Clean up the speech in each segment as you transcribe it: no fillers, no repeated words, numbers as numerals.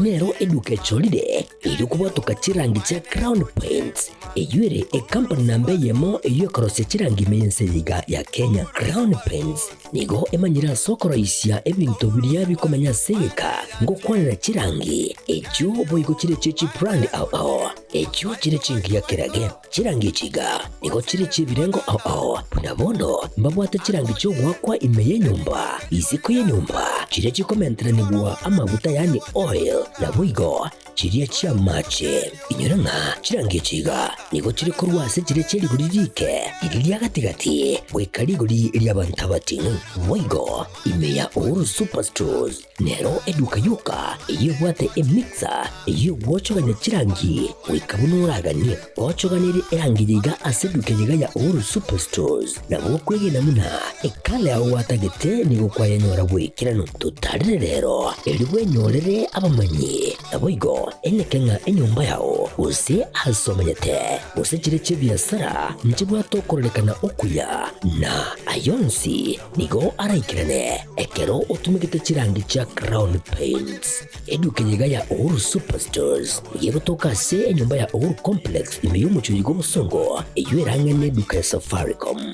Nero eduka echorire erio kobwatoka chirangi chia Crown Paints, eyio ere ekampani namba eyemo eyio ekorosia chirangi ime y'ense eye iga ya Kenya. Crown Paints nigo emanyire ase okoroisia ebinto biria bikomenya ase egeka ngokwanera chirangi echio boigo chire chie chibrand ao ao echio chire chingiya kerage. Chirangi echi iga nigo chire chi'ebirengo ao ao, buna bono mbabwate chirangi chi'ogoakwa ime y'enyomba, isiko y'enyomba, chiria chikomenteranigwa amaguta yaani oil, naboigo chiria chi'amache. Inyora ng'a chirangi echi iga nigo chire korwa ase chiria chie rigori riike, riria ria gati-gati, goika rigori ri'abanto abating'u. Boigo ime ya Uhuru Superstores Nero eduka yoka eyio ebwate emixer eyio egwochogania chirangi goika buna oraganie. Gochoganerie erangi eye iga ase eduka eye iga ya Uhuru Superstores nabo okwegena buna ekala yao gwatagete nigo kwayenyora bw'ekeranu. Totarere rero erio bwenyorere abamanyi naboigo eneke ng'a enyomba yao gose ase omenyete gose chire chi'ebiasara nchibwate okororekana okuya na ayonsi Nigo araikerane ekero otumegete chirangi chia Crown Paints. Eduka eye iga ya Uhuru Superstores nigo egotoka ase enyomba ya Uhuru Complex ime y'omochie oyo bw'obosongo eyio erang'e neduka ya Safaricom.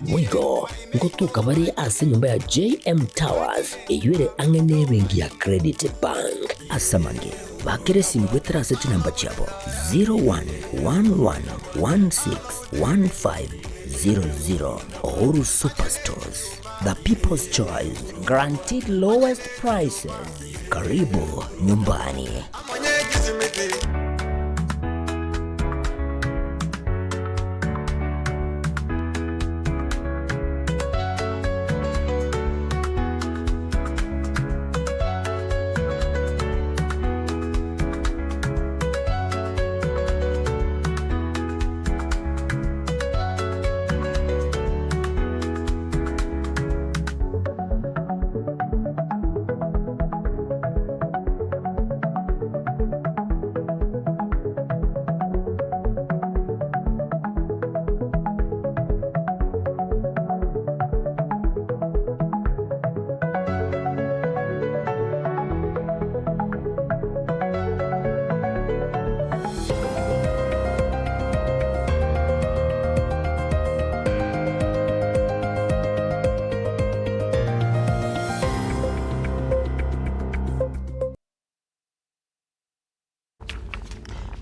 Boigo ngotoka bare ase enyomba ya JM Towers eyio ere ang'e nebenki ya Credit Bank. Ase amange, bakera esimi goetera ase chinamba chiabo 0111161500. Uhuru Superstores, the people's choice, guaranteed lowest prices. Karibu nyumbani.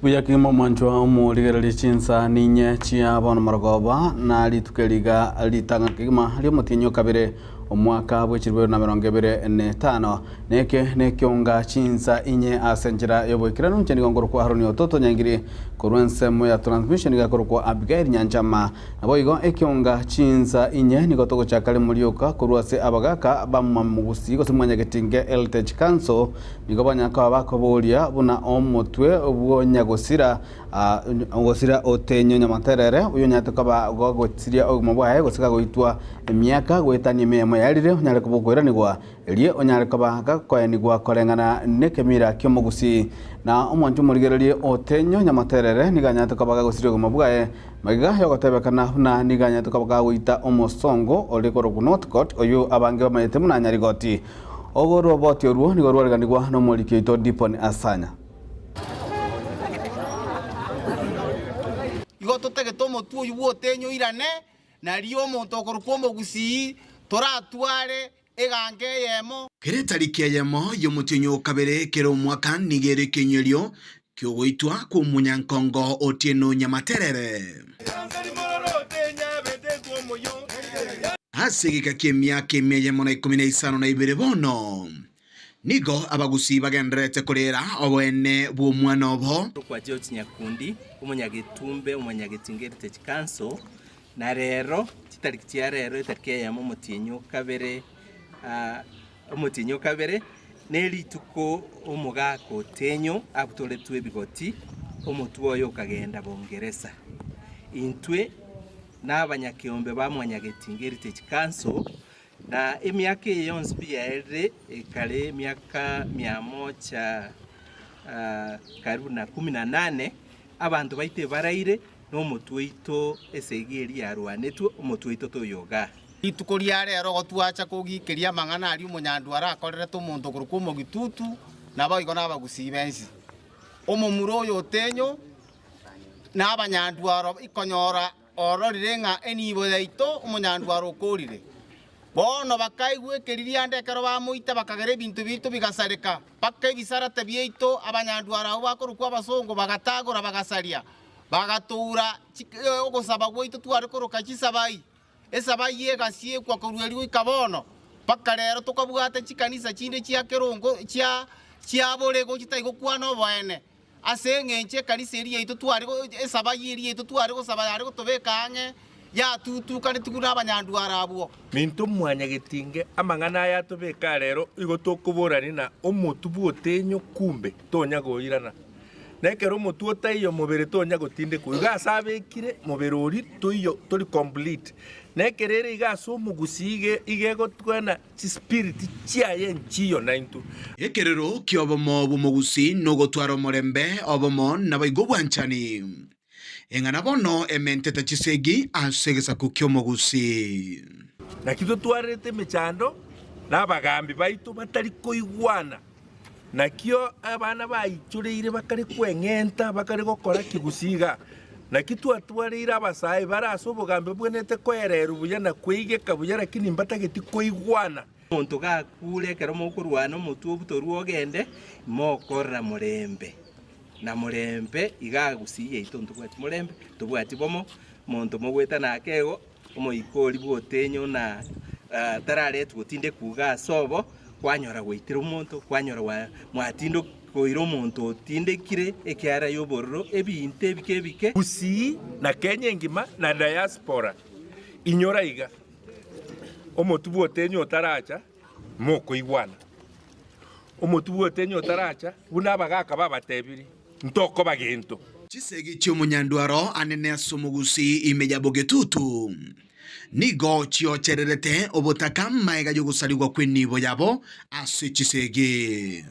Buya kegima omwanchwa omorigereria chinsa ninye chia bono marogoba na rituko eriga ritang'ani kegima riomotienyi o kabere omwaka bwe chilifu bibere na emerongo ebere na etano. Neke nekionga chinsa inye ase enchera y'oboikeranu. Inche nigo nkorokwa Haroni Ototo Nyaingiri korwa ensemo ya transmission nigo akorokwa Abigail Nyanchama. Naboigo ekionga chinsa inye nigo togochaka rimo rioka korwa ase abagaka ba Mwamugusi gose Mwanyagetinge Heritage Council nigo banyara koba bakoboria buna omotwe bw'onyagosira Ogosira otenyo nyamaterere, oyonyarete koba gogotiria obogima bwaye gose kagoitwa emiaka goetania emeyemo yaerire, onyare koba okoiranigwa, erio onyare koba gakoenigwa koreng'ana nekemira ki'omogusii. Na omwancho omorigererie otenyo nyamaterere nigo anyarete koba gagosiria obogima bwaye, magega yogotebekana buna nigo anyarete koba kagoita omosongo ore korokwa Northcott, oyio abange bamanyete buna Nyarigoti. Oroboti orwo nigo rwareganigwa nomoriki oito Dipon Asanya. Igo totagete omotwe oyio bw'otenyo oirane, nario omonto okorokwa omogusii toratware eganka eyemo. Kera etariki eyemo y'omotienyi o kabere kera omwaka nigo ere ekenyerio ki'ogoitwa kw'omonyankongo Otieno Nyamaterere. Ase egeka ki'emiaka emia eyemo na ikomi na isano na ibere bono, Nigo abagusii bagendererete koreera oboene bw'omwana obo. Kwa George Nyakundi, omonyagetumbe omonyagetinga Heritage Council, na rero chitariki chia rero etariki eyemo omotienyi o kabere omotienyi o kabere ne rituko omogaka Otenyo abutoretwe ebigoti omotwe oye okagenda Bongeresa. Intwe na abanyakeombe ba Mwanyagetinga Heritage Council Na emiaka eye yonsi pi yaerire, ekare emiaka mia moja karibu na kumi na nane, abanto baito ebaraire, na omotwe oito esegi eria yarwanetwe, omotwe oito toyogaa. Rituko ria rero gotwacha kogikeria amang'ana aria omonyandwara akorerete omonto okorokwa omogitutu. Naboigo nabagusii bensi. Omomura oyo otenyo na abanyandwaro ikonyora ororire ng'a enibo yaito omonyandwaro okorire. Bono bakaigwa ekeririanda ekero bamoita bakagera ebinto biaito bigasareka, mpaka ebisarate biaito abanyandwaro abwo bakorokwa abasongo bagatagora bagasaria, bagatoura ogosaba gwaito tware koroka chisabai. Esabai egasiekwa korwa erio goika bono, mpaka rero tokabwate chikanisa chinde chia kerongo chia chiaborego chitari gokwana oboene. Ase engencho ekanisa eria yaito tware esabai eria yaito tware gosaba yare gotobeka ang'e, yatutukanetigwe nabanyandwara abwo. Minto mwanyagetinge amang'ana aya atobeka rero igo tokoborani na omotu bw'otenyo kumbe tonya goirana. Na ekero omotwe otaiyo mobere tonya gotindekwa. Igo ase abekire mobere oria toiyo tori complete. Na ekero ere iga ase omogusii iga iga egotwana chispirit chiaye nchiyo naintwe. Ekerero ki'obomo bw'omogusii nogotwara omorembe, obomo, naboigo obwanchani. Eng'ana bono ementete chisegi ase egesaku ki'omogusii. Naki totwarerete emechando na abagambi baito batari koigwana. Nakio abana baichoreire bakare kweng'enta, bakare gokora kegusii iga. Naki twatwareire abasae bare ase obogambi babwenerete koererwa buya na kweigeka buya, lakini mbatageti koigwana. Omonto gakure ekero mokorwana omotwe obutorwe ogende, mokorora morembe na morembe iga agusii yaito ntobwati morembe, ntobwati bomo, monto mogoetana ake igo. Omoika oria bw'otenyo na tararetwa gotindekwa iga ase obo, kwanyora gwaitire omonto, kwanyora mwatindokoire omonto otindekire ekiara y'obororo, ebinto ebike ebike. Gusii na Kenya engima na diaspora inyora iga, omotwe bw'otenyo otaracha mokoigwana, omotwe bw'otenyo otaracha buna abagaka babatebirie ntokoba gento. Chisegi chi'omonyandwaro anene ase omogusii ime ya Bogetutu nigo chiochererete obotaka magega y'ogosarigwa kw'enibo yabo ase chisegi.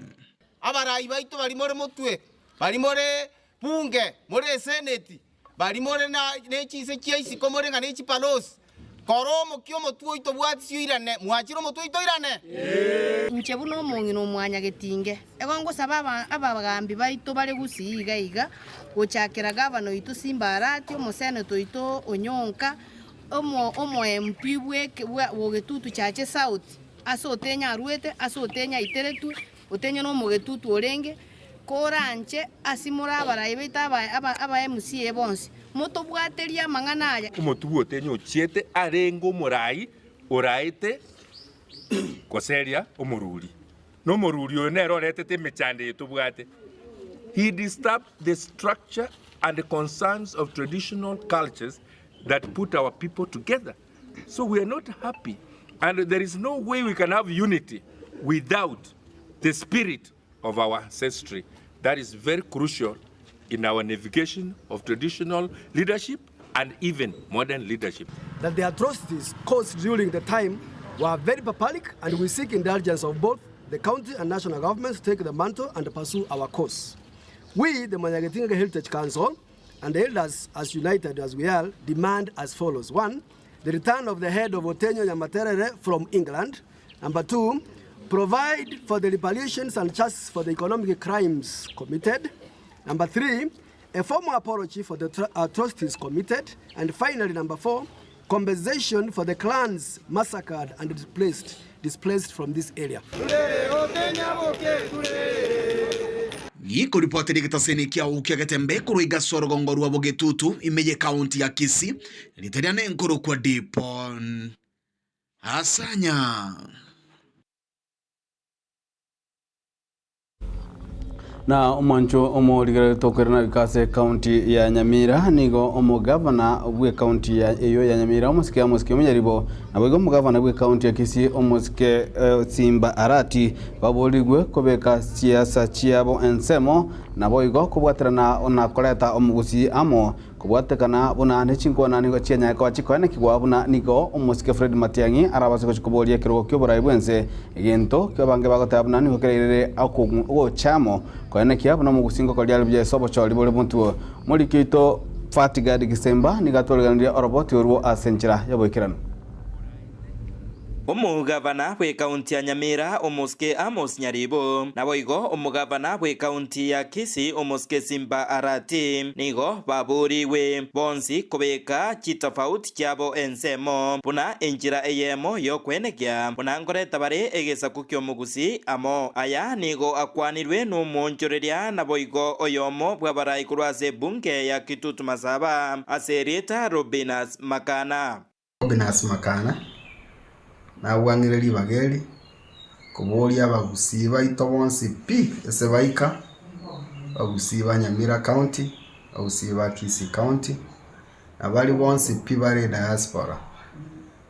Abarai baito baria more motwe, baria more bunge, more eseneti, baria more ne chinse chia isiko more ng'a ne chipalosi, Kora omokia omotwe oito bwatisi oirane, mwachire omotwe oito oirane? Inche buna omong'ina omwanyagetinge, igo ngosaba abagambi baito bare gusii iga iga, gochakera gavana oito Simba Arati, omoseneta oito Onyonka, omo omo MP bweke bwa Bogetutu Chache South, ase Otenyo arwete, ase Otenyo aiteretwe, Otenyo na omogetutu orenge, koranche ase more abarai baito aba aba aba MCA bonsi, motobwaterie amang'ana aya. Omotwe bw'Otenyo ochiete arenge omorai oraete goseria omoruri, na omoruri oyo nere oretete emechando eye tobwate. He disturbed the structure and concerns of traditional cultures that put our people together. So we are not happy and there is no way we can have unity without the spirit of our ancestry. That is very crucial in our navigation of traditional leadership and even modern leadership. That the atrocities caused during the time were very barbaric and we seek indulgence of both the county and national governments to take the mantle and pursue our cause. We, the Mwanyagetinge Heritage Council, and the elders as united as we are, demand as follows. One, the return of the head of Otenyo Nyamaterere from England. Number two, provide for the reparations and justice for the economic crimes committed. Number three, a formal apology for the atrocities committed. And finally, number four, compensation for the clans massacred and displaced, displaced from this area. Gikoripotera egetaseni kiao kia Getembe korwa igase orogongo rwa Bogetutu ime y'ekaunti ya Kisii, rita riane nkorokwa Dipon Asanya. Na omwancho omorigereria tokoirana goika ase ekaunti ya Nyamira nigo omogavana bw'ekaunti ya eyio ya Nyamira omosike Amos Omunyaribo naboigo omogavana bw'ekaunti ya Kisii omosike eh, Simba Arati baborigwe kobeka siasa chiabo ensemo naboigo kobwaterana na koreta omogusii amo Kobwatekana buna ne chinkwana nigo chianyare koba chikoenekigwa buna nigo omosike Fred Matiang'i arabase gochia koboria ekerogo ki'oborai bw'ense, egento ki'abange bagoteba buna nigo kerairere ogocha amo koenekia buna omogusi ngokoria are buya ase obochori bore motwe. Omoriki oito Fatgard Gisemba nigo atwariganirie oroboti orwo ase enchera y'oboikeranu. Omogavana bw'ekaunti ya Nyamira, Omosike Amos Nyaribo, naboigo omogavana bw'ekaunti ya Kisii, Omosike Simba Arati, nigo baboorigwe bonsi kobeka chitofauti chiabo ensemo, buna enchera eyemo y'okwenekia buna nkoreta bare egesaku ki'omogusii amo. Aya nigo akwanirwe nomoonchoreria naboigo oyomo bw'abarai korwa ase ebunge ya Kitutu Masaba, ase erieta Robinus Makana. Robinus Makana, nabwang'ire ribaga eri koboria abagusii baito bonsi pi ase baika, abagusii ba Nyamira County, abagusii ba Kisii County, na baria bonsi pi bare diaspora.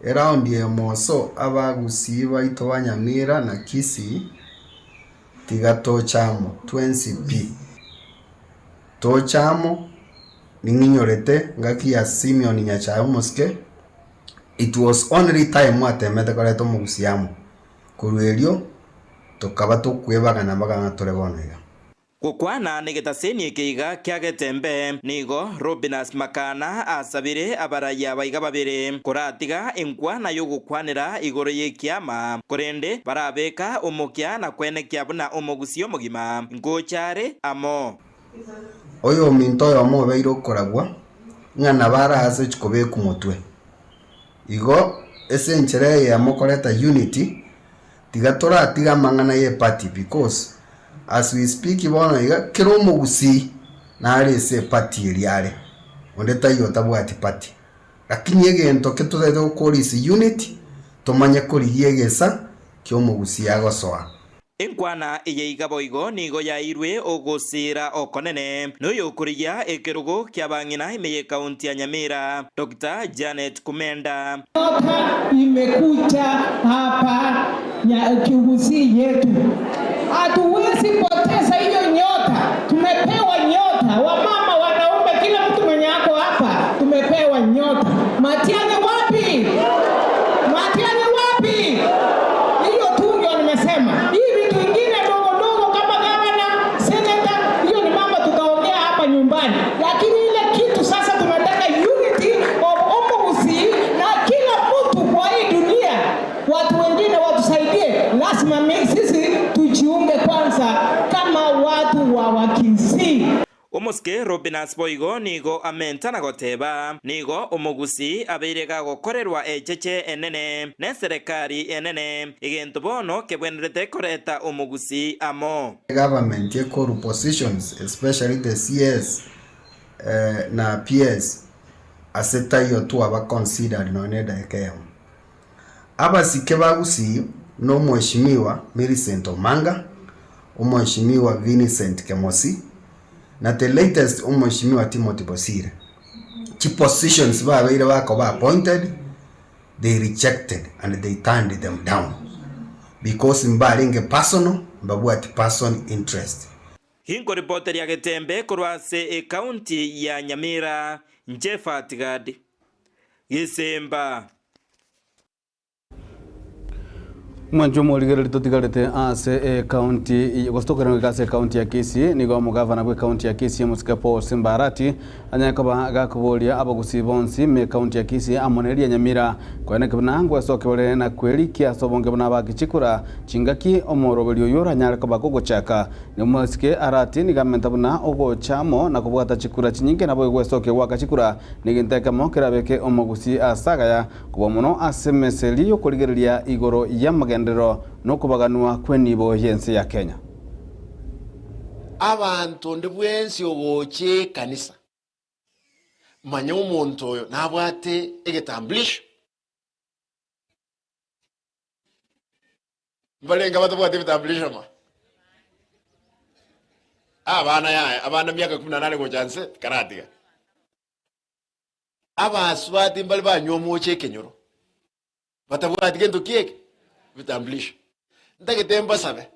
Eround eye moso abagusii baito ba Nyamira na Kisii, tiga toche amo twensi pi. Toche amo, ning'inyorete ngaki ya Simeon Nyachae omosike, it was only time mwatemete koreta omogusii amo, korwa erio tokaba tokwebagana mpaka ng'a tore bono iga. Gokwana negetaseni eke iga kia Getembe, nigo Robinus Makana asabire abarayia abaiga babere koratiga enkwana y'ogokwanera igoro y'ekiama, korende barabeka omokia na kwenekia buna omogusii omogima ngocha are amo. Oyominto oyomo obeire okoragwa, ng'a nabo are aase chikobekwa motwe. Igo ase enchera eyemo koreta unity, tiga toratiga amang'ana ye party because as we speak bono iga kera omogusii nare ase eparty eria are, onde taiyo otabwati party. Lakini egento ketotagete gokora is unity, tomanye korigia egesa kia omogusii agosoa. Enkwana eye iga boigo nigo yaeirwe ogosiira okonene noyokorigia ekerogo ki'abang'ina ime y'ekaunti ya Nyamira, Doctor Janet Kumenda. Nyota imekuja hapa Kigusii yetu. Hatuwezi poteza hiyo nyota. Tumepewa nyota, wamama, wanaume, kila mtu mwenye ako hapa tumepewa nyota. Matiang'i wapi? Matiang'i wapi? Hiyo tu ndio nimesema. Hii vitu ingine ndogo ndogo kama gavana, senator, hiyo ni mambo tutaongea hapa nyumbani, lakini ile kitu sasa tunataka unity of Omogusii na kila mtu kwa hii dunia, watu wengine watusaidie. Lazima sisi tujiunge kwanza kama watu wa Wakisii. Omosike Robinus boigo nigo amenta na goteba, Nigo omogusii abeire gagokorerwa echeche enene neserekari enene, egento bono kebwenerete koreta omogusii amo. Government ekoru positions especially the CS na PS ase taiyo twaba considered nonya ne edageka eyemo. Abasike ba Gusii na Omweshimiwa Millicent Omanga, Omweshimiwa Vincent Kemosi, na the latest Omweshimiwa Timothy Bosire. Chipositions babeire bakoba appointed, they rejected and they turned them down because mbarenge personal, mbabwati person interest. Ginkoripoteria Getembe korwa ase ekaunti ya Nyamira, Jephat Gad, Gesemba. Omwancho omorigereria totigarete ase ekaunti gose tokorera goika ase ekaunti ya Kisii nigo omogavana bw'ekaunti ya Kisii omosike Paul Simba Arati anyare koba gakoboria abagusii bonsi ime ekaunti ya Kisii amo neria Nyamira koeneki buna ngwesokia bare na kwerikia ase obonge buna abaki chikura chingaki omoroberi oyio oranyare koba gogochaka Omosike Arati nigo amenta buna ogocha amo na kobwata chikura chinyinge naboigo gwesokia goaka chikura negento ekemo kerabeke omogusii ase agaya kobua mono ase emeseri y'okorigereria igoro y'amagenderero na okobaganwa kw'enibo y'ense ya Kenya. Abanto onde bwensi ogocha ekanisa, manya omonto oyo nabwate egetambulisho. Mbarenge abatabwati ebitambulisho ma? Abana yaya, abana miaka kumi na nane gocha nse tikaratiga. Abasubati mbare banywa omoche ekenyoro, batabwati gento ki eke? Ebitambulisho. Ntagete mbasabe,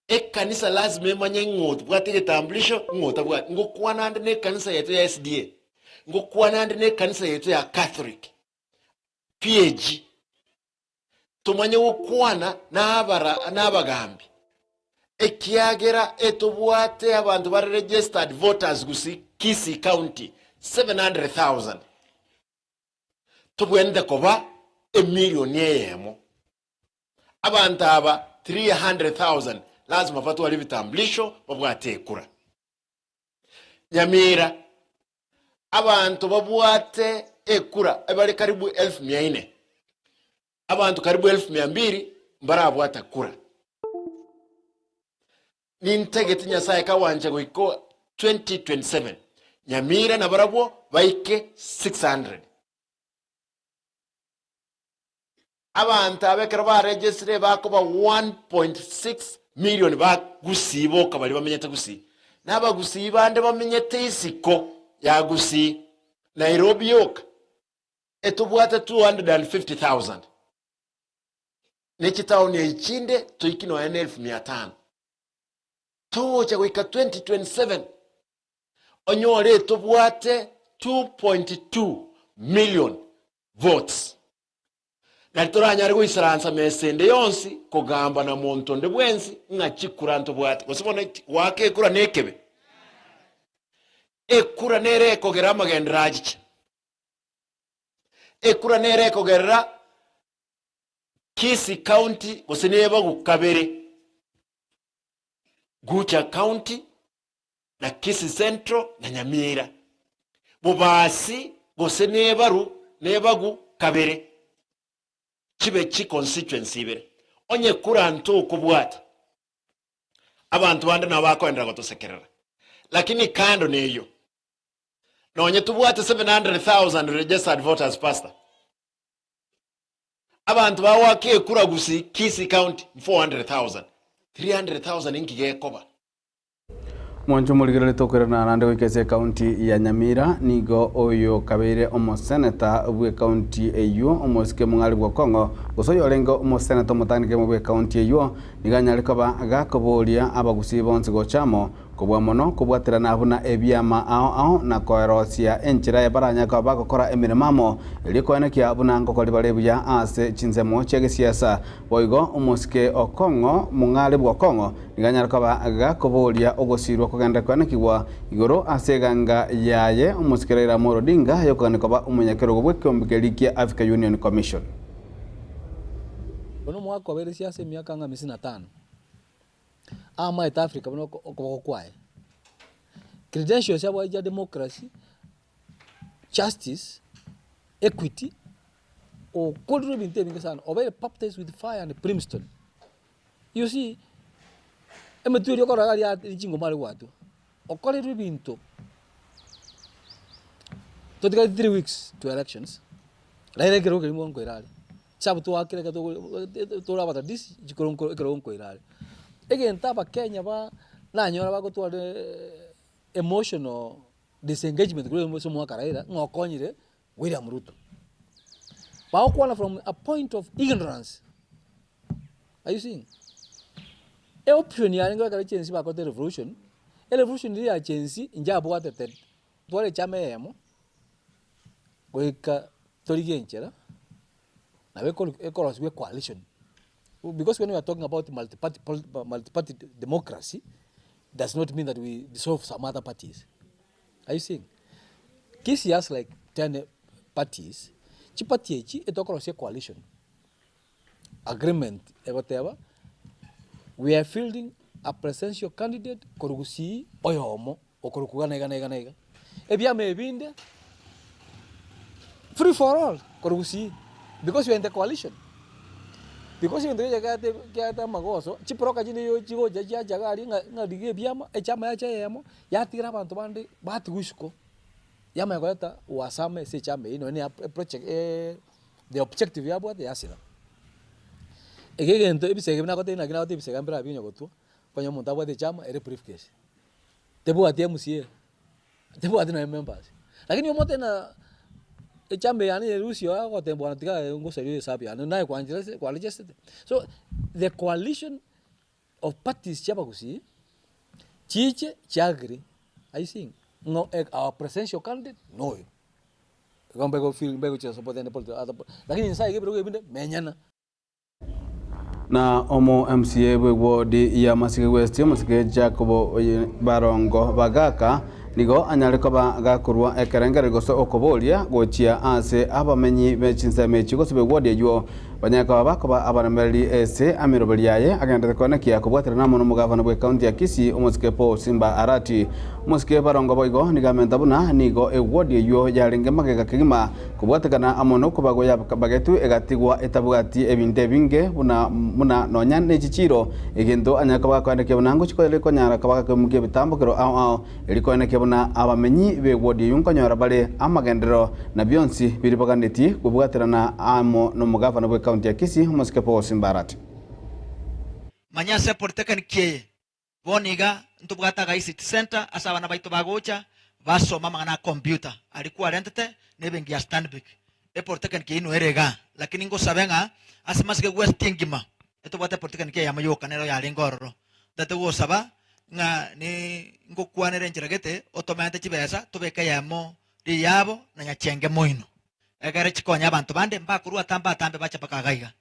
ekanisa lazima emanye ng'a otbwate egetambulisho ng'a otabwati. Ngokwana ande na ekanisa yaito ya SDA, ngokwana ande na ekanisa yaito ya Catholic, PAG, Tomanye gokwana nabagambi, ekiagera etobwate abanto bare registered voters gusii Kisii County 700,000. Tobwenerete koba emilioni eyemo. Abanto aba 300,000 lazima batware ebitambulisho babwate ekura. Nyamira, abanto babwate ekura ebare karibu elfu mia ine, abanto karibu elfu mia mbiri mbarabwata kura. Nintagete Nyasaye kagwancha goika 2027, Nyamira nabarabwo baike 600. Abanto aba ekero baregesire bakoba 1.6 million ba Gusii boka baria bamenyete Gusii. Na abagusii bande bamenyete isiko ya Gusii, Nairobi yoka etobwate 250,000. Ne chitaoni echi chinde toiki nonya na elfu mia tano. Togocha goika 2027 onyore etobwate 2.2 million votes. Nari toranyare goisaransa mesa ende yonsi kogamba na monto onde bwensi ng'a chikura ntobwate. Gose bono goaka ekura nekebe? Ekura nere ekogera amagenderero achiche. Ekura nere ekogerera Kisii County gose nebagu kabere, Gucha County na Kisii Central na Nyamira. Bobasi gose nebaru nebagu kabere chibe chi constituency ibere. Onye kura ntokobwata abanto bande nabo bakoenderera gotosekerera. Lakini kando na eyio, nonye tobwate 700,000 registered voters pastor, abanto bagoaka ekura gusii Kisii County 400,000, 300,000 inki gekoba? Mwanche omorigereria tokoirana naende goika ase ekaunti ya Nyamira, nigo oyo kabeire omoseneta bw'ekaunti eyio omosike Mong'are Bwokong'o gose oyorenge omoseneta omotang'ani kegima bw'ekaunti eyio nigo anyare koba gakoboria abagusii bonsi gocha amo kobua mono kobwaterana buna ebiama ao ao na koerosia enchera eye baranyare koba bagokora emeremo amo erio koenekia buna ngokori bare buya ase chinsemo chia gesiasa. Boigo omosike Okong'o Mong'are Bwokong'o Nigo anyare koba gakoboria ogosiirwa kogenderera koanekigwa igoro ase eganga yaye omosike Raila Amolo Odinga yokogania koba omonyakerogo bw'ekeombe keria kia Africa Union Commission. Bono omwaka obeire siasa emiaka ang'e hamsini na tano, amaete Africa buna okoboko kwaye. Credentials abwate chia democracy, justice, equity, okorire ebinto ebinge sana, obeire baptized with fire and brimstone. You see, emetwe eria okorora iga aria chingoma are goatwa, okorerwe ebinto, totigareti 3 weeks to elections, raira ekerogo keria nigo nkoira are, chisabu twakire ekero togo tore abatadisi chikoro nko ekerogo nkoira are. Egento abakenya ba nanyora bagotwara emotional disengagement korwa ase omwaka Raila ng'a okonyire William Ruto. Bagokwana from a point of ignorance. Are you seeing? E option yarenge ekero chensi bakorete revolution, erevolution riria ya chensi injabwatete tware echama eyemo, goika torigie enchera, nabo ekoro ekorosiwa ecoalition. Because when we are talking about multiparty pol multiparty democracy, does not mean that we dissolve some other parties. Are you seeing? Kisii has like 10 parties, chiparty echi etokorosia ecoalition. Agreement egoteba we are fielding a presidential candidate korwa Gusii oyomo okorokwa iga na iga na iga na iga. Ebiama ebinde free for all korwa Gusii because we are in the coalition. Because egento keria kiaete kiaete amagoso, chibroka chinde igo chigocha chiacha iga aria ng'a ng'a rigia ebiama, echama yacha eyemo, yatigera abanto bande batigwa isiko, yamanya koreta uhasama ase echama eywo nonye na eproject the objective yabwate yasira. Eke egento ebisege buna nagotebia naki nagotebia ebisege mbire abio onye gotwa, onye omonto abwate echama ere briefcase, tebwati MCA, tebwati nonye members, lakini omotebie ng'a echama eye yane ere Lucy oyo agotebia bwana tiga ngosarie esabu yane naye kwanchera ase kwaregistete. So, the coalition of parties chia abagusii, chiche chiagree, are you seeing, ng'a our presidential candidate noyo. Igo mbego feel mbego chia support ende political other lakini nyasaye iga ebirogo ebinde menyana. Na omo MCA bwe ward ya Masige West omosike Jacob Barongo Bagaka nigo anyare koba gakorwa ekerengererio gose okoboria gochia ase abamenyi be chinsemo echi gose be ward eywo. Banyare koba bakoba abaremereri ase ameroberi aye agenderete koenekia kobwaterana amo nomogavana bw'ekaunti ya Kisii omosike Paul Simba Arati. Omosike Barongo boigo nigo amenta buna nigo eward eyio yarenge magega kegima kobwatekana amo nokobagwa yabagetwe egatigwa etabwati ebinto ebinge buna buna nonya nechichiiro egento anyare koba gakoenekia buna ngochi konyara koba gakoimokia ebitambokero ao ao Erio koenekia buna abamenyi b'egwodi eyio nkonyora bare amagenderero na bionsi biria baganetie kobwaterana amo nomogavana bw'ekaunti ya Kisii, omosike Paul Simba Arati. Manya ase polytechnic eye bono iga ntobwate aga ICT centre ase abana baito bagocha basoma amang'ana a computer aria kwarentete na ebenki ya Stanbic. Epolytechnic eyio noere igaa lakini ngosabe ng'a ase Masige West engima etobwate epolytechnic eyemo yoka nero yarenge ororo. Ntagete gosaba ng'a ningokwanera enchera gete otomente chibesa tobeke eyemo riyabo na nyachenge moino, egere chikonye abanto bande mbakorwa atambe atambe bache mpaka iga iga.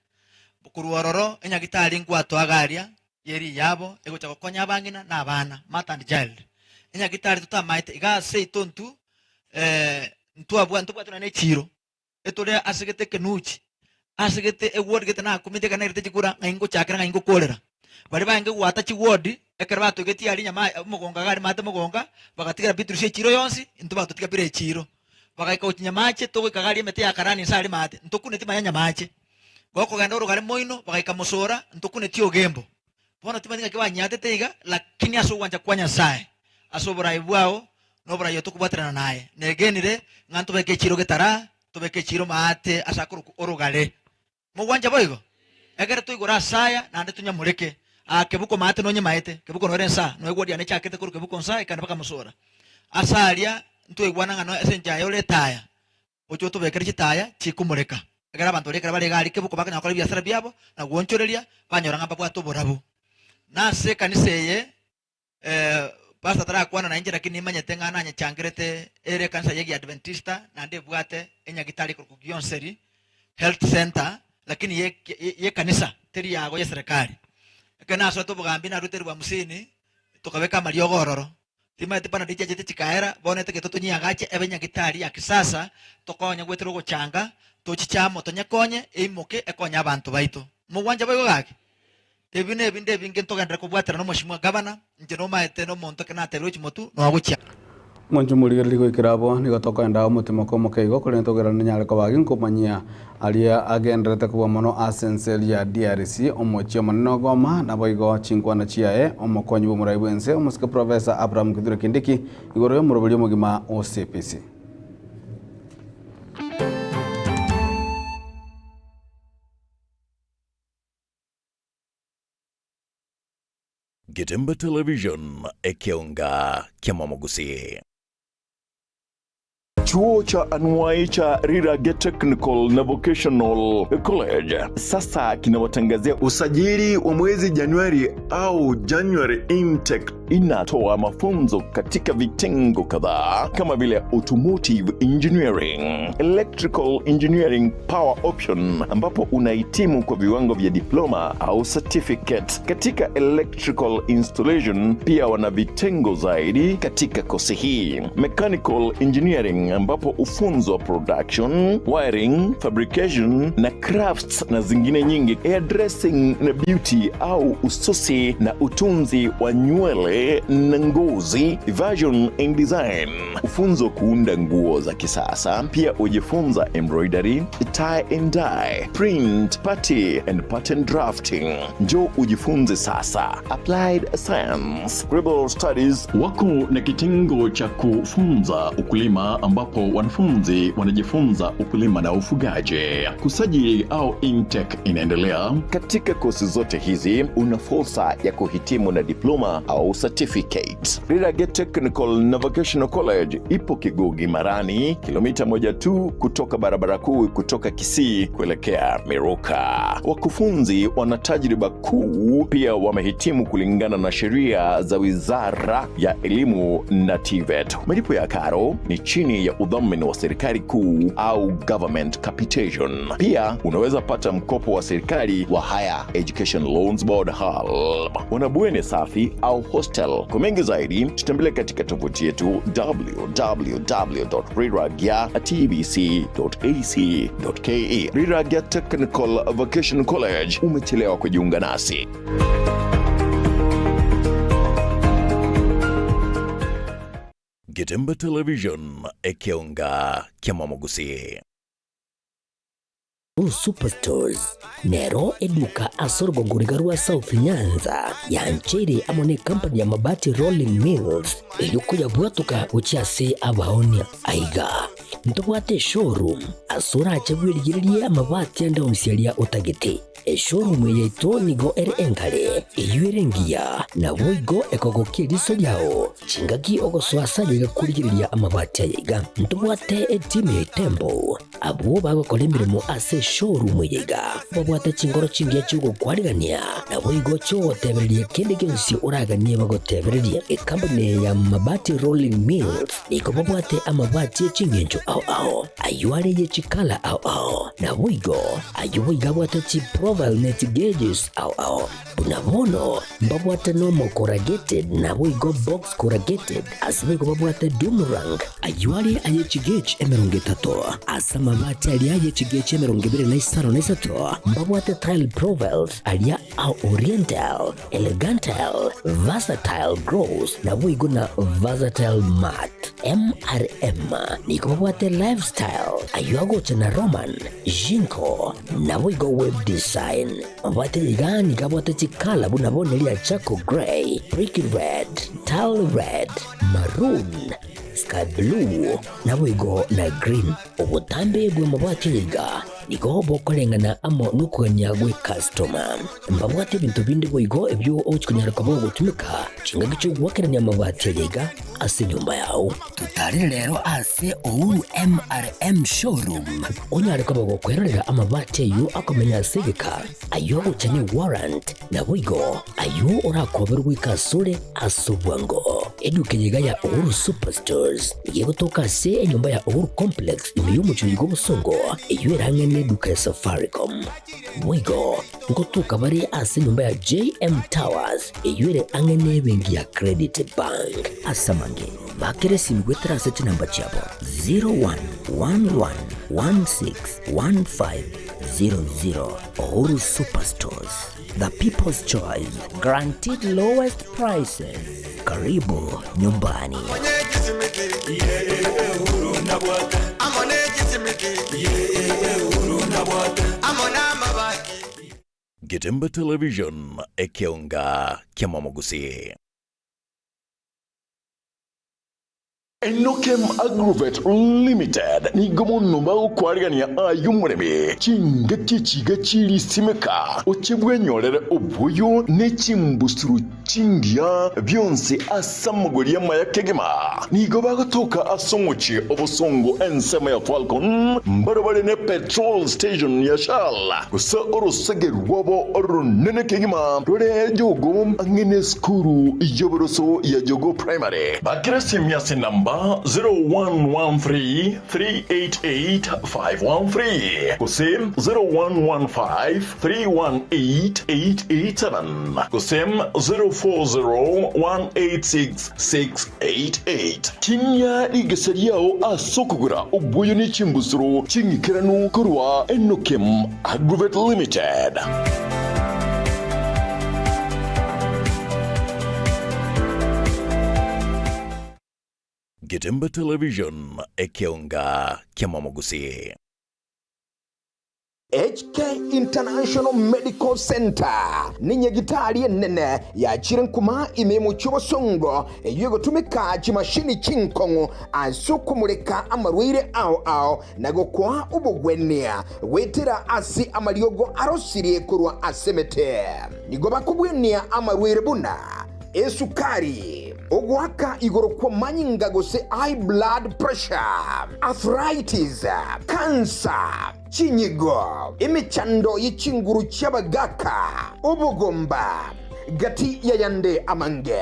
Korwa ororo enyagitari ngwatoa iga aria ye riyabo egocha gokonya abang'ina na abana, mother and child. Enyagitari totamaete iga ase seito intwe ntwabwa ntobwate nonya ne echiiro. Etore ase gete ekenuchi, ase gete eward gete nakumete ekero nairete chikura ng'ai ngochakera ng'ai ngokorera. Baria barenge goata chiward ekero batogetie aria nyama omogongo iga aria maate mogonga, bagatigera Beatrice echiro yonsi, intwe bagatotiga bila echiro. Bagaika gochia Nyamache, togoika iga aria emete ya karani inse aria maate, ntokuneti manya Nyamache. Gokogenda orogare moino, bagaika Mosora, ntokuneti Ogembo. Bono timanyeti ng'aki banyiatete iga, lakini ase ogwancha kwa Nyasae, ase oborai bwao, na oborai otokobwaterana naye, negenire ng'a ntobeke echiiro getara, tobeke echiiro maate ase akorokwa orogare. Mogwancha boigo? Ekero twaigure ase aya, naende tonyamoreke. Aa kebuko maate nonyemaete, kebuko nore nsa, noigwa riane echakete korwa kebuko nsa ekagenda mpaka mosora. Ase aria ntwaigwana ng'a ase enchera aye ore etaya, Gocha otobekere chitaya chikomoreka, ekero abanto baria ekero bare iga aria kebuko bakonyara gokora ebiasara biabo na gwochoreria, banyora ng'a mbabwate oborabu. Na ase ekanisa eye, pastor tarakwana nainche lakini nimanyete ng'a nanyechangerete ere ekanisa ya Egiadventista naende ebwate enyagitari ekorokwa Gionseri Health Centre lakini ye yekanisa teri yago yeserekari. Ekero nasoete obogambi naruete eribu hamsini tokabeka amariogo ororo. Timanyeti buna richiachete chikaera, bono etagete tonyiagache ebe nyagitari ya kisasa, tokonye goetera ogochanga, tochiche amo tonyekonye, eimoke ekonye abanto baito. Mogwancha boigo gaki? Ebi nebinde ebinge ntogenderere kobwaterana nomoshimwa gavana, inche nomaete nomonto ekero natebirie chimotu noagochia. Mwanche omorigereria goikera abwo, nigo tokoenda omotimoko omoke igo, korende togerane ninyare koba agi nkomanyia aria agendererete kobua mono ase ense eria ya DRC, omochie omonene o Goma, naboigo chinkwana chiaye, omokonyi bw'omorai bw'ense, omosike Professor Abraham Kithure Kindiki, igoro y'omoroberi omogima o CPC. Getembe Television, ekeonga ki'amamogusii. Chuo cha anuai cha Rirage Technical na Vocational College sasa kinawatangazia usajili wa mwezi Januari au January intake. Inatoa mafunzo katika vitengo kadhaa kama vile automotive engineering, electrical engineering power option, ambapo unahitimu kwa viwango vya diploma au certificate katika electrical installation. Pia wana vitengo zaidi katika kosi hii: mechanical engineering, ambapo hufunzwa production, wiring, fabrication na crafts na zingine nyingi, hairdressing na beauty au ususi na utunzi wa nywele na ngozi, fashion and design, hufunzwa kuunda nguo za kisasa. Pia hujifunza embroidery, tie and dye, print, party and pattern drafting. Njoo ujifunze sasa. Applied Science, Global Studies wako na kitengo cha kufunza ukulima ambapo wanafunzi wanajifunza ukulima na ufugaji. Kusajili au intake inaendelea. Katika kosi zote hizi una fursa ya kuhitimu na diploma au certificate. Rirage Technical na Vocational College ipo Kigogi Marani, kilomita moja tu kutoka barabara kuu kutoka Kisii kuelekea Miruka. Wakufunzi wana tajriba kuu, pia wamehitimu kulingana na sheria za Wizara ya Elimu na TVET. Malipo ya karo ni chini ya udhamini wa serikali kuu au government capitation. Pia unaweza pata mkopo wa serikali wa Higher Education Loans Board HELB. Wana bweni safi au hostel. Kwa mengi zaidi, tutembelee katika tovuti yetu www.riragya.tbc.ac.ke. Riragya Technical Vocational College, umechelewa kujiunga nasi. Getemba Television, Ekeonga, Kiamamogusi. Uhuru Superstores nero eduka ase orogongo riga rwa South Nyanza yancheire amo ne company ya Mabati Rolling Mills erio koyabwatoka gochia ase abaonia. Aiga ntobwate eshowroom ase orache bwerigererie amabati ande onsi aria otagete. Eshowroom eye yaito nigo ere enkare, eyio ere engiya, naboigo ekogokia eriso riao chingaki ogosoa ase aye iga korigereria amabati aya iga. Ntobwate etimu ya Itembo Abwo bagokora emeremo ase eshowroom eye iga babwate chingoro chingiya chi'ogokwarigania, naboigo chi'ogotebereria kende gionsi oraganie bagotebererie. Ekampuni eye ya Mabati Rolling Mills nigo babwate amabati e chingencho ao ao, ayio are ye chikala ao ao, naboigo ayio boigo abwate chiprofile ne chigeges ao ao. Buna bono mbabwate nomo corrugated naboigo box corrugated, ase boigo babwate doom rank, ayio are aye chigauge 30, ase amabati aria aye chigauge 23, mbabwate tile profiles aria a oriental, elegantal, versatile gross, naboigo na versatile matte. MRM nigo babwate lifestyle, ayio agocha na Roman, Jinko, naboigo web design. Mabwate iga nigo abwate chikala buna bono eria charcoal grey, brick red, tile red, maroon, sky blue, naboigo na green. Obotambe bw'amabwati aya iga nigo bokoreng'ana amo nokogania gw'ecustoma. Mbabwate ebinto binde boigo ebio ogochia konyara koba ogotumeka chingaki chi'ogoakerania amabati aya iga ase enyomba yao. Totarire rero ase Uhuru MRM Showroom onyare koba gokwerorera amabati ayio akomenya ase egeka, ayio agocha ne warrant, naboigo ayio orakoberwe goika asore ase obwango. Eduka eye iga ya Uhuru Superstores nigo egotoka ase enyomba ya Uhuru Complex ime y'omochie oiga obosongo, eyio ere ang'e neduka ya Safaricom. Boigo ngotoka bare ase enyomba ya JM Towers eyio ere ang'e nebenki ya Credit Bank. Ase amange, bakera esimi goetera ase chinamba chiabo 0111161500. Uhuru Superstores, the people's choice, guaranteed lowest prices. Karibu nyumbani. Getemba Television, Ekeonga Kiamamogusii. Enokem Agrovet Limited nigo mono bagokwarigania aye omoremi chingaki echiga chirisimeka, oche bwenyorere oboyo ne chimbusuro chingiya bionsi ase amagori amaya kegima. Nigo bagotoka ase omochie obosongo ensemo ya Falcon, mbarabare ne petrol station ya Shell, gose orosege rwabo oronene kegima rore Jogoo ang'e nesukuru y'oboroso ya Jogoo Primary. Bakera esimi ase enamba 0113 388 513 gose 0115 318 887 gose 040 186 688. Tinia rigesa riao ase okogora oboyo ne chimbusuro ching'ikeranu korwa Enokem Agrovet Limited. Getemba Television, ekeonga kiamamogusii. HK International Medical Centre nenyagitari enene yachire nkuma ime y'omochie obosongo eyio egotumeka chimashini chinkong'u ase okomoreka amarwaire ao ao na gokoa obogwenia goetera ase amariogo arosirie korwa ase emete. Nigo bakobwenia amarwaire buna esukari, ogoaka igoro kw'amanyinga gose high blood pressure, arthritis, cancer, Chinyigo, emechando ye chinguru chi'abagaaka, obogomba, gati y'ayande amange.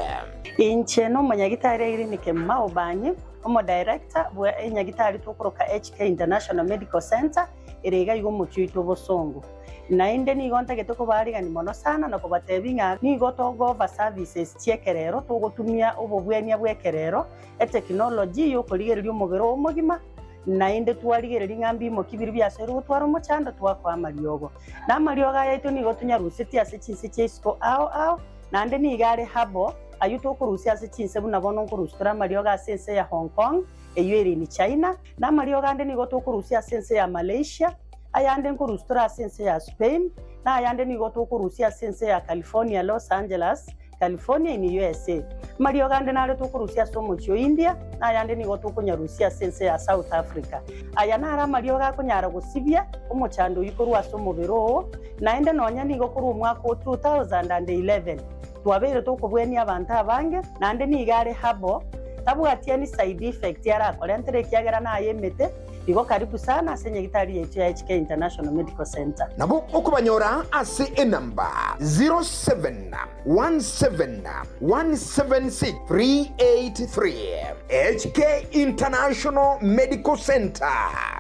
Inche nomonyagitari Irene Kemuma Obanyi. Omodirector bwa enyagitari tokoroka HK International Medical Centre ere iga iga omochie oito obosongo. Naende nigo ntagete kobaarigania mono sana na kobatebia ng'a nigo togo-offer services chi'ekerero togotumia obobwenia bw'ekerero, etekinoloji y'okorigereria omobere oo omogima, naende twarigereria ng'a mbimoki biria biasoire gotwara omochando twakoa amariogo. Na amariogo aya aito nigo tonyarusetie ase chinse chia isiko ao ao, naende nigo are herbal, ayio tokorusia ase chinse buna bono nkorusia tore amariogo ase ense ya Hong Kong, eyio ere in China, na amariogo ande nigo tokorusia ase ense ya Malaysia, ayande nkorusia tore ase ense ya Spain, na ayande nigo tokorusia ase ense ya California, Los Angeles, California in USA. Amariogo ande nare tokorusia ase omochie o India, na ayande nigo tokonyarusia ase ense ya South Africa. Aya naro amariogo akonyara gosibia omochando oyio korwa ase omobere oo, naende nonya nigo korwa omwaka o 2011 Twabeire tokobwenia abanto abange, naende nigo are herbal, tabwati any side effect arakorentere ekiagera naye emete, igo karibu sana ase nyagitari yaito ya HK International Medical Centre. Nabo okobanyora ase enamba 0717176383. HK International Medical Centre,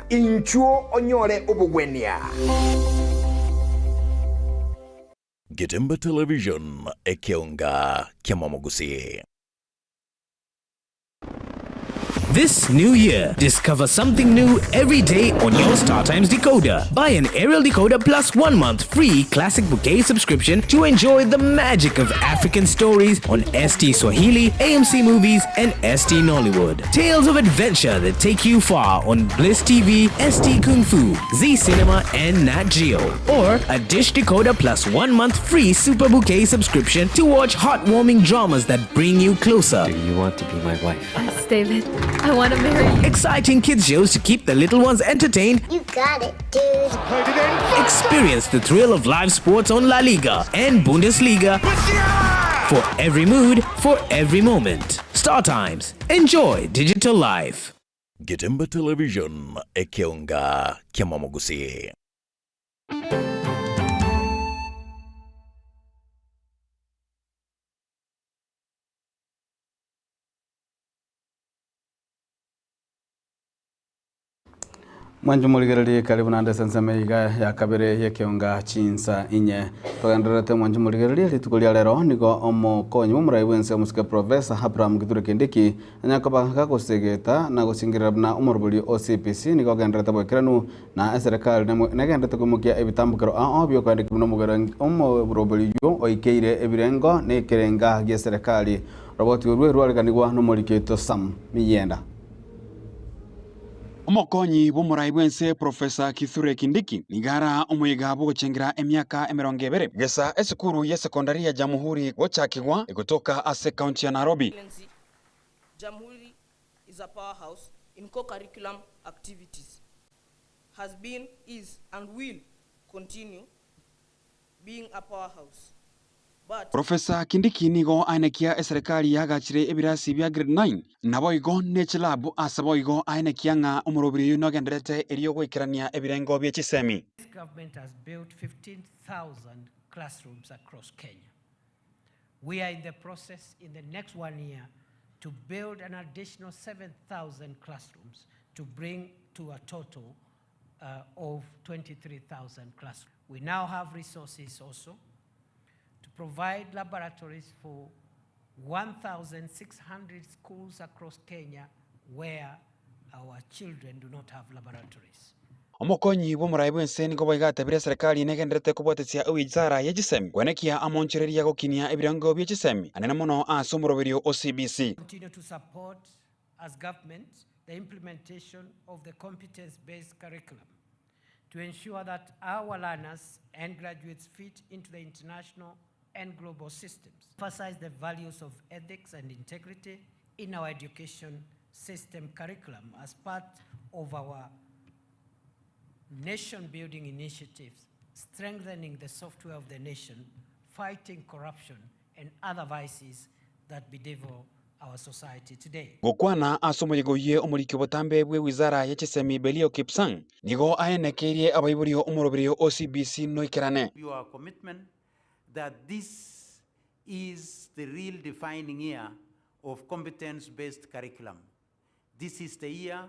inchuo onyore obogwenia. Getembe Television, ekeonga ki'amamogusii. This new year, discover something new every day on your StarTimes decoder. Buy an aerial decoder plus 1 month free Classic Bouquet subscription to enjoy the magic of African stories on ST Swahili, AMC Movies, and ST Nollywood. Tales of adventure that take you far on Bliss TV, ST Kung Fu, Z Cinema, and Nat Geo. Or a Dish Decoder plus 1 month free Super Bouquet subscription to watch heartwarming dramas that bring you closer. Do you want to be my wife? Yes, David. I want to marry you. Exciting kids shows to keep the little ones entertained. You got it, dude. Experience the thrill of live sports on La Liga and Bundesliga. For every mood, for every moment. Star Times. Enjoy digital life. Getembe Television, ekeonga ki'amamogusii. Mwanche morigererie karibu naende ase ensemo eye iga ya kabere y'ekeonga chinsa inye. Togendererete mwanche morigererie rituko ria rero nigo omokonyi bw'omorai bw'ense omosike Professor Abraham Kithure Kindiki anyare koba gagosegeta na gosingerera buna omorobori o CPC nigo ogendererete boikeranu na eserekari negendererete koimokia ebitambokero ao biokoendeki buna omorobori oyio oikeire ebirengo na ekerenga gi'eserekari. Roboti orwe rwareganigwa nomoriki oito Sam Miyenda. Omokonyi bw'omorai bw'ense Professor Kithure Kindiki nigo ara omoyega bw'ogochengera emiaka emerongo ebere gesa esukuru y'esekondari ya Jamhuri gochakigwa egotoka ase ekaunti ya Nairobi. Jamhuri is a powerhouse in co-curriculum activities, has been, is and will continue being a powerhouse. But. Professor Kindiki nigo aenekia eserekari yagachire ebirasi bia grade 9 naboigo ne chilabu ase boigo aenekia ng'a omorobiri oyio nogendererete erio goikerania ebirengo bie chisemi. This government has built 15,000 classrooms across Kenya. We are in the process in the next one year to build an additional 7,000 classrooms to bring to a total uh, of 23,000 classrooms. We now have resources also to provide laboratories for 1,600 schools across Kenya where our children do not have laboratories. Omokonyi bw'omorai bw'ense nigo boigo atebirie eserekari negendererete kobwatesia ewizara ye chisemi koenekia amonchereria gokinia ebirengo bie chisemi anene mono ase omoroberio o CBC. Continue to support as government the implementation of the competence-based curriculum to ensure that our learners and graduates fit into the international and global systems. Emphasize the values of ethics and integrity in our education system curriculum as part of our nation-building initiatives, strengthening the software of the nation, fighting corruption and other vices that bedevil our society today. Gokwana ase omoyega oyio omoriki obotambe bw'ewizara ye chisemi Belio Kipsang nigo aenekeirie abaibori omoroberio o CBC noikerane. Your commitment that this is the real defining year of competence-based curriculum. This is the year,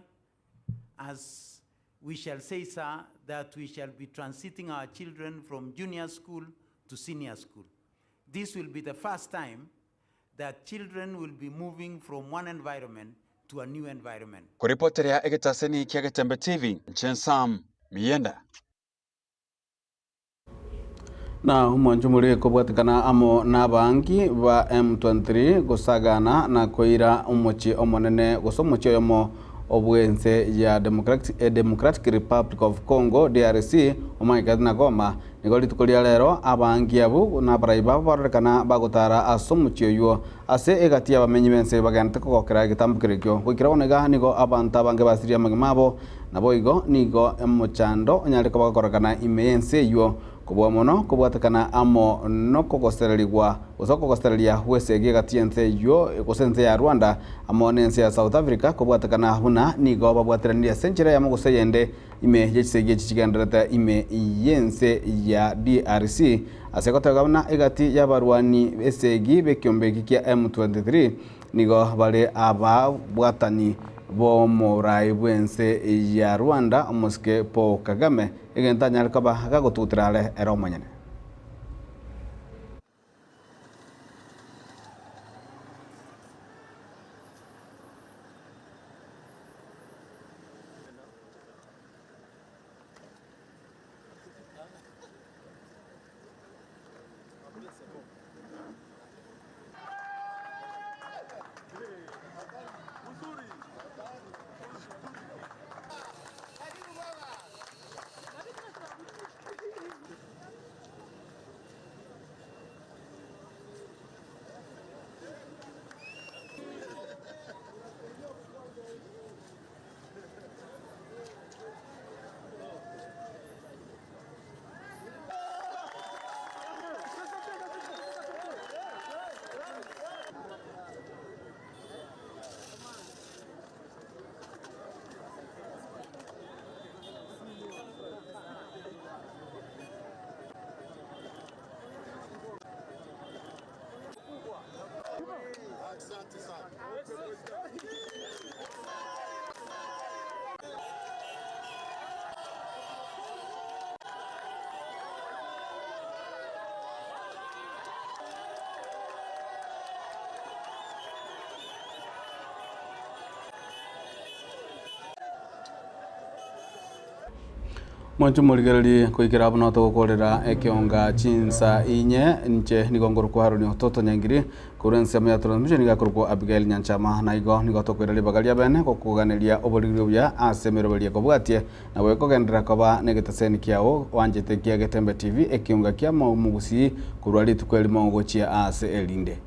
as we shall say, sir, that we shall be transiting our children from junior school to senior school. This will be the first time that children will be moving from one environment to a new environment. Koripoteria egetaseni kia Getembe TV, inche Sam Miyenda. Na omwancho more kobwatekana amo nabaangi ba M23 gosagana na koira omochie omonene gose omochie oyomo obwense ya Democratic, Democratic Republic of Congo DRC omanyekete na Goma. Nigo rituko ria rero abaangi abwo na abarai babo barorekana bagotara ase omochie oywo ase egati y'abamenyi b'ense bagenderete kogokera egetambokero ekio. Goikera bono iga nigo abanto abange basirie amagima abo, naboigo nigo omochando onyare koba gokorekana ime y'ense eywo Kobua mono kobwatekana amo nokogosererigwa gose okogosereria gw'esegi egati y'ense eyio gose ense ya Rwanda amo n'ense ya South Africa kobwatekana buna nigo babwateranirie ase enchera eyemo gose eyende ime ye chisegi echi chigendererete ime y'ense ya DRC ase goteba buna egati y'abarwani esegi b'ekiombe eki kia M23 Nigo bare ababwatani b'omoraai bw'ense ya Rwanda, omosike Paul Kagame, egento anyare koba gagotugutera are ere omonyene. Mwanche morigererie koikera abwo nao togokorera ekeonga chinsa inye inche nigo nkorokwa Haroni Ototo Nyangiri Korwa ensemo ya Transmission nigo akorokwa Abigail Nyanchama, na igo nigo tokoira ribaga ria bene gokoganeria oboriri obuya ase emeroberio ekobwatie, nabo ekogenderera koba negeteseni kiao oanchete kia Getembe TV, ekiunga kia Omogusii korwa rituko erimo gochia aase erinde.